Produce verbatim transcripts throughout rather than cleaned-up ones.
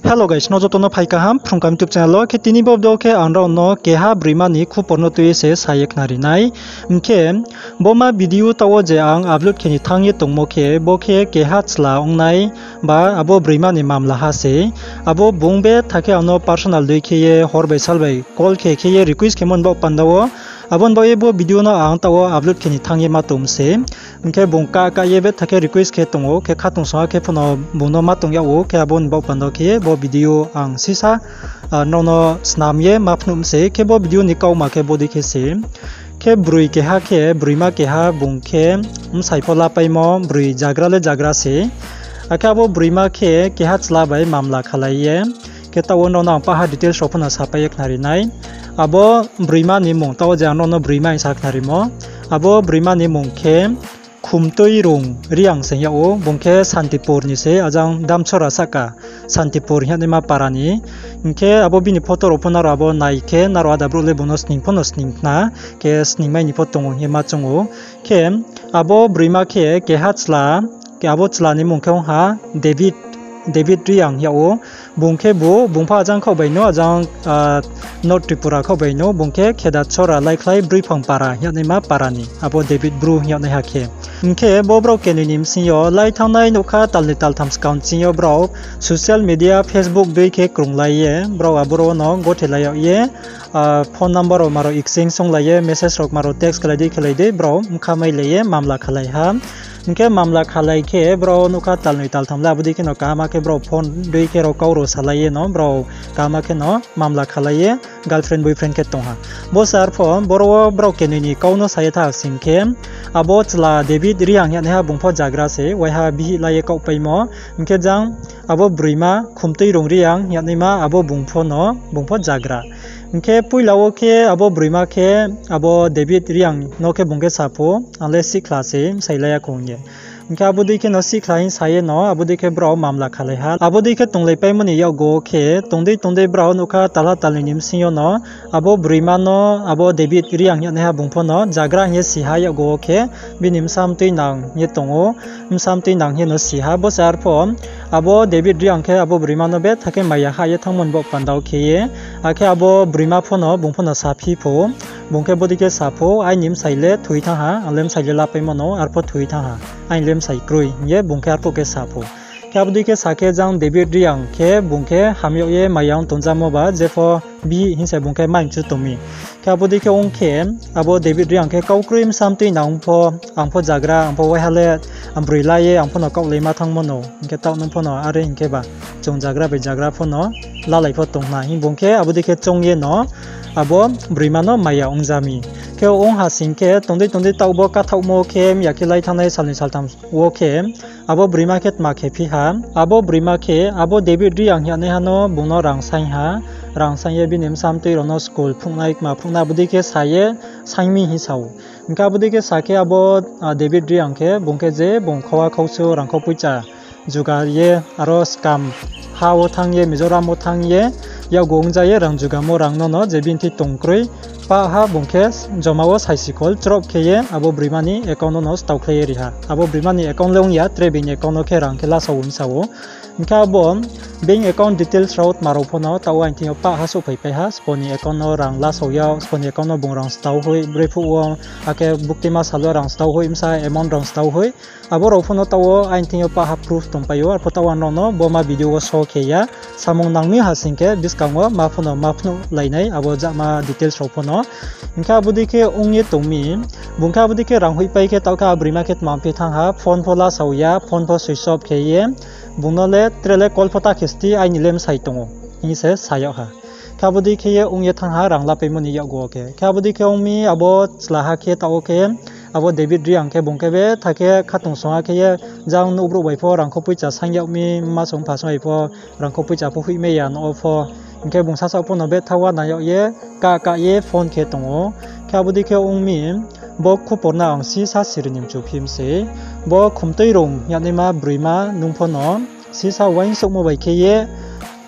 Hello guys, no joto no phai kaham Phrung Kaham YouTube channel wo. Khe tini bo video khe ang rao no keha broima ni khupor no tui ye se sa ye khnari nai. Hing khe bo ma video taoh wo je ang upload khe ni thanng ye tongmo khe, bo khe keha chla ong nai ba abo broima ni mamla ha se. Abo bung betha khe ang no personal dei khe ye hor bai sal bai call khe khe ye request khemo ni baoh panda wo, abo ni baoh ye bo video no ang taoh wo upload khe ni thanng ye ma tong se. Hing khe bung ka ka ye betha khe request khe tong ou, khe khatungsung ha khe pho no bung no ma tong yag ou, khe abo ni baoh panda wo khe bo video ang sisa nrao no snam ye ma phnuh mi se. Khe bo video ni kauma khe bodei khe se. Khe broi keha khe, broima keha bung khe bsai pho lapaimo, broi jagra le jagra se. Akhe abo broima khe keha chla bai mamla khalai ye. Khe taoh wo nrao no ang paha details rao pho no sapai ye khnari nai. Abo broima ni mmung, taoh wo je ang nrao no broima hing sa khnarimo, abo broima ni mmung khe Khumtuirung Reang se hing yag ou, bung khe Santipur ni se, ajang Damchara sahka Santipur hing yagnaima para ni. Hing khe abo bini photo rao pho nrao abo nai khe nrao ada brouh le bung no sning pho no sning khna, khe sningmai ni pho tong ou hing ye ma choung ou. Khe abo broima khe keha chla, abo chla ni mmung khe ong ha David, David Reang hing yag ou. Bung khe bo, bung pho ajang khaoh bai no, ajang North Tripura khaoh bai no, bung khe Khedachora Laikhlai Broiphang para hing yagnaima para ni, abo David Bru hing yagnaiha khe. Hing khe bo brao kenoi ni bsing yo lai thanngnai nougkha talnoi taltham skang ching yo brao social media, Facebook dei khe krunglai ye, brao aboro no gothe lai yag ye, phone number rao maro exchange songlai ye, message rao maro text khelai dei khelai dei, brao bkha mailai ye mamla khalai ha. Hing khe mamla khalai khe brao nougkha talnoi taltham le abo dei khe no kaham khe brao phone dei khe rao kau rao salai ye no, brao kaham khe no mamla khalai ye girlfriend boyfriend khe tong ha. Bo se arpho boro wo brao kenoi ni kau no sa ye tha sing khe, abo chla David Reang hing yagnaiha bung pho jagra se, waiha bihih la ye kaohpaimo. Hing khe jang abo broima Khumtuirung Reang hing yagnaima abo bung pho no, bung pho jagra. Hing khe poila wo khe abo broima khe abo David Reang no khe bung khe sa pho, ang le sihkhla se, bsai la ya khong ye. Hing khe abo dei khe no sihkhla hing sa ye no, abo dei khe brao mamla khalai ha. Abo dei khe tonglaipaimo ni yakgu wo khe, tong dei tong dei brao nougkha talha talnoi ni bsing yo no, abo broima no, abo David Reang hing yagnaiha bung pho no jagra hing ye si ha yakgu wo khe, bini bsa mtui nang ye tong ou, bsa mtui nang ye no si ha. Bo se arpho abo David Reang khe abo broima no betha khe maya ha ye thanngmo ni baoh panda wo khe ye, akhe abo broima pho no bung pho no saphi pho, bung khe bodei khe sa pho, aini bsai le thoi thanng ha, ang le bsai le lapaimo no, arpho thoi thanng ha, aini le bsai kroi hing ye bung khe arphuh khe sa pho. Khe abo dei khe sa khe jang David Reang khe bung khe ham yag ye maya ong tongzamo ba, jepho bihih hing se bung khe mai mchu tong mi. Khe abo dei khe ong khe, abo David Reang khe kau kroi bsa mtui nang pho, ang pho jagra, ang pho waiha le, ang broi la ye ang pho no kaohlaima thanngmo no, hing khe taoh nung pho no are hing khe ba, chung jagra bai jagra pho no lalai pho tong na hing bung khe abo dei khe choung ye no, abo broima no maya ongza mi. Khe ong ha sing khe tong dei tong dei taoh bo kathaohmo khe mya khe lai thanngnai salnoi saltham wo khe, abo broima khe tma khe phi ha, abo broima khe abo David Reang hing yagnaiha no bung no rang saing ha, rang saing ye bini bsa mtui rao no school phruhnai kma phruhnai abo dei khe sa ye saing mi hing sa ou. Hing khe abo dei khe sa khe abo David Reang khe bung khe je bung khauha khausu rangkhou poicha juga ye aro skam ha wo thanng ye, Mizoram wo thanng ye, yakgu ongza ye rang jugamo rang no no je bini thing tong kroi, pah ha bung khe joma wo saisikhol chroh khe ye abo broima ni account no no staokhlai ye ri ha. Abo broima ni account le ong ya, tre bini account no khe rang khe lasao ong sa ou. Hing khe abo bank account details rao tma rao pho no taoh wo aini thing yo pah ha souhphaipai ha, sbo ni account no rang lasao yag, sbo ni account no bung rang stao hoih, brephuh wo, akhe buktima sal wo rang stao hoih, bsa amount rang stao hoih. Abo rao pho no taoh wo aini thing yo pah ha proof tongpai ou, arpho taoh wo ang rao no bo ma video wo show khe ya, samung nang mi ha sing khe buskang wo ma pho no ma phnuh lai nai abo jama details rao pho no. Hing khe abo dei khe ong ye tong mi, bung khe abo dei khe rang hoihpai khe taoh khe a broima khe tma phi thanng ha, phone pho lasao ya, phone pho switch off khe ye, bung no le tre le call pho ta khe sti, aini le bsai tong ou hing se sa yag ha. Khe abo dei khe ye ong ye thanng ha rang lapaimo ni yakgu wo khe. Khe abo dei khe ong mi abo chlaha khe taoh wo khe, abo David Reang khe bung khe betha khe khatungsung ha khe ye, jang nouhbrouh bai pho rangkhou poicha saing yag mi, mma song mpha song bai pho rangkhou poicha pho hoihmai ya no wo pho. Hing khe bung sasaoh pho no betha uana yag ye, ka ka ye phone khe tong ou. Khe abo dei khe ong mi, bo khupor no ang sisa siri ni mchu phi mi se. Bo Khumtuirung yagnaima broima nung pho no sisa uaingsouhmo bai khe ye,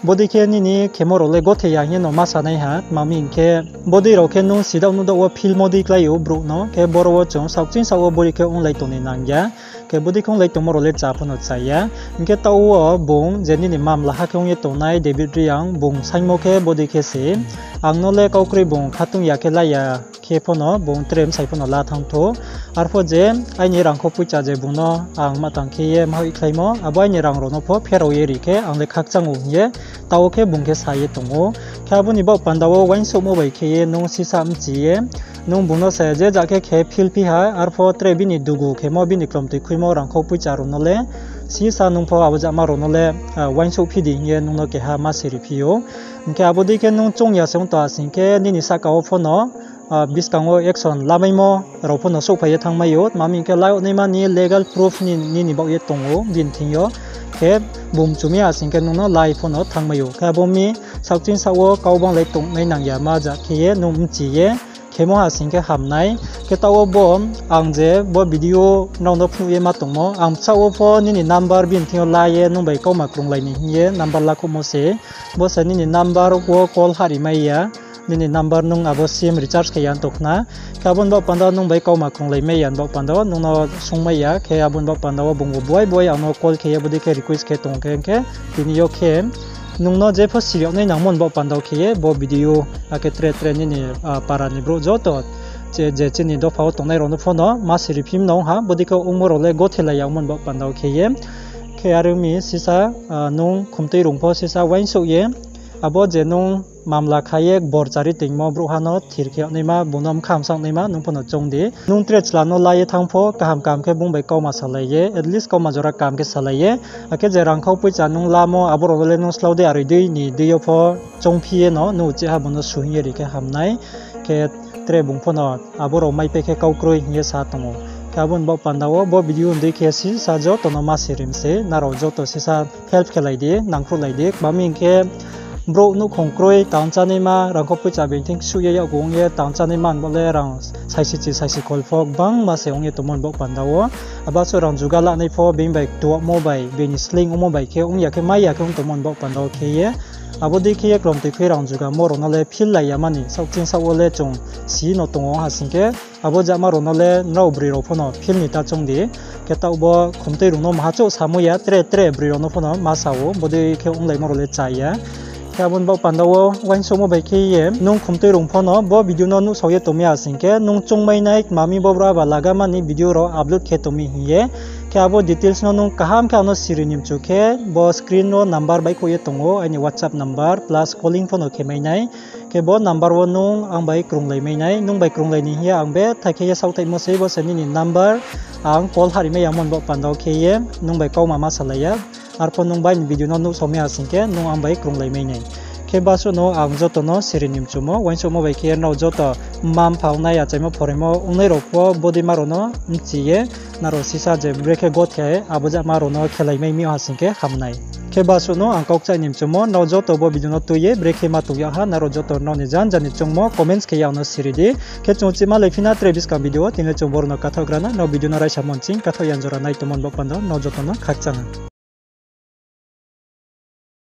bodei khe nini khemo rao le gothe ya hing ye no ma sa nai ha, tma hing khe, bodei rao khe nung sidaoh nuhdaoh wo film wo dei klái ou brouh no, khe boro wo chung saohkching saoh wo bodei khe onglai tong ni nang ya. Khe bodei khe onglai tongmo rao le chá pho no chá ya. Hing khe taoh wo bung je nini mamla ha khe ong ye tongnai David Reang, bung saingmo khe bodei khe se, ang no le kaukroi bung khatung ya khe la ya khe pho no bung tre bsai pho no la thanng thou. Arpho je aini rangkhou poicha je bung no ang ma tang khe ye ma hoihkhlaimo, abo aini rang rao no pho pherao ye ri khe ang le khakchang ou hing ye taoh wo khe bung khe sa ye tong ou. Khe abo ni baoh panda wo uaingsouhmo bai khe ye nung sisa bchi ye, nung bung no se je ja khe khe philphi ha, arpho tre bini dugu khemo, bini klomtoi khuimo rangkhou poicha rao no le sisa nung pho abo jama rao no le uaingsouhphi di hing ye nung no keha ma siri phi ou. Hing khe abo dei khe nung choung ya se ong tong ha sing khe nini sahka wo pho no buskang wo action lamaimo rao pho no souhphai ye thanngmai ou. Tma hing khe laohnaima ni legal proof nini baoh ye tong ou bini thing yo. Khe bung mchu mi ha sing khe nung no lai pho no thanngmai ou. Khe abo mi saohching saoh wo kau banglai tongnai nang ya ma ja khe ye nung bchi ye khemo ha sing khe ham nai. Khe taoh wo bo ang je bo video nrao no phnuh ye ma tongmo, ang bsaoh wo pho nini number bini thing yo la ye nung bai kauma krunglai ni hing ye number lakhouhmo se. Bo se nini number wo call hahri mai ya. Nini number nung abo sim recharge khe ya tong khna. Khe abo ni baoh panda wo nung bai kauma krunglai mai ya ni baoh panda wo nung no sungmai ya. Khe abo ni baoh panda wo bung bo buai buai ang no call khe ye bodei khe request khe tong khe, hing khe tini yo khe nung no jepho siri yag nai nangmo ni baoh panda wo khe ye bo video, akhe tre tre nini para ni brouh joto, je chini dopha wo tongnai rao no pho no ma siri phim no ong ha, bodei khe ongmo rao le gothelai yagmo ni baoh panda wo khe ye. Khe are ong mi sisa, nung khumtui rung pho sisa uaingsouh ye, abo je nung mamla kha ye bor chari tongmo brouhha no thir khe yag naima, bung no bkha hamsa ong naima nung pho no choung di. Nung tre chla no la ye thanng pho kaham kaham khe bung bai kauma salai ye, at least kauma jora kaham khe salai ye. Akhe je rangkhau poicha nung lamo, abo rao no le nung slao dei, aroi dei ni dei yo pho choungphi ye no nung uchih ha bung no su hing ye ri khe ham nai. Khe tre bung pho no abo rao maipai khe kau kroi hing ye sa tong ou. Khe abo ni baoh panda wo bo video ni dei khe sisa joto no ma siri mi se, nrao joto sisa help khelai di, nangkhruhlai di. Tma hing khe brouh nouhkhong kroi, tang chánaima, rangkhau poicha being thing ksuh ye yakgu ong ye tang chánaima ni baoh le rang saisichi saisi khol pho gbangma se ong ye tongmo ni baoh panda wo. Abo suh rang juga lanai pho being bai ktuamo bai, being ni sleing ongmo bai khe ong ya khe mai ya khe ong tongmo ni baoh panda wo khe ye. Abo dei khe ye klomtoi khui rang jugamo rao no le feel lai ya mani, saohching saoh wo le chung si no tong ou ha sing khe, abo jama rao no le nrao broi rao pho no feel ni ta choung di. Khe taoh bo khumtui rung no maha chouh samo ya, tre tre broi rao no pho no ma sa ou, bodei khe onglaimo rao le chá ya. Khe abo ni baoh panda wo uaingsouhmo bai khe ye nung khumtui rung pho no bo video no nuhsao ye tong mi ha sing khe, nung choungmai nai tma mi bo brouhha ba laga mani video rao upload khe tong mi hing ye. Khe abo details no nung kaham khe ang no siri ni mchu khe, bo screen wo number baihkhouh ye tong ou, aini WhatsApp number plus calling pho no khe mai nai. Khe bo number wo nung ang bai krunglai mai nai, nung bai krunglai ni hing ye ang bethai khe ye saohthaihmo sei, bo se nini number, ang call hahri mai yamo ni baoh panda wo khe ye nung bai kauma ma salai ya. Arpho nung bai ni video no nuhsao mi ha sing khe nung ang bai krunglai mai nai. Khe basuh no ang joto no siri ni mchumo, uaingsouhmo bai khe ye nrao joto mma mpha ongnai, achaimo phoraimo ongnai rao pho bodeima rao no mchi ye, nrao sisa je brekhe gothe abo jama rao no khelai mai mi ha sing khe ham nai. Khe basuh no ang kau kchaih ni mchumo, nrao joto bo video no tui ye brekhe ma tong yag ha, nrao joto nrao ni jan jan ni choungmo comments khe ye ang no siri di. Khe chung uchih ma laiphi na tre buskang video wo, tini le chung boro no kathaoh gra na, nrao video no raisa monching kathaoh yan jora nai tongmo ni baoh panda wo nrao joto no khakchang ha.